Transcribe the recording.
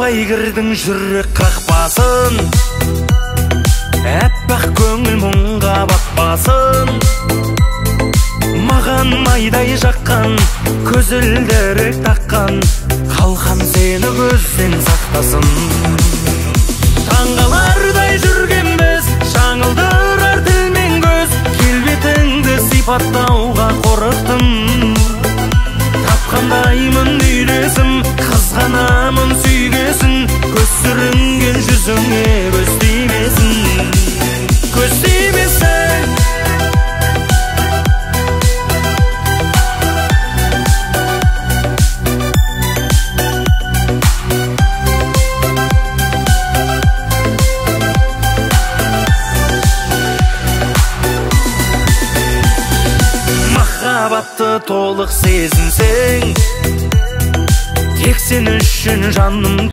Таппай кірдің жүрек қақпасын, әппақ көңіл мұңға батпасын. Маған майдай жаққан, көзілдірік таққан, қалқан сені көзден сақтасын. Таңғалардай жүргенбіз, жаңылдырар тіл мен көз, келбетіңді сипаттауға қорықтым. Тапқандаймын үйлесім, қызғанамын сүйгесін, көз сүрінген жүзіңе көз тимесін, көз тимесін. Махаббатты толық сезінсең, тек сен үшін жаным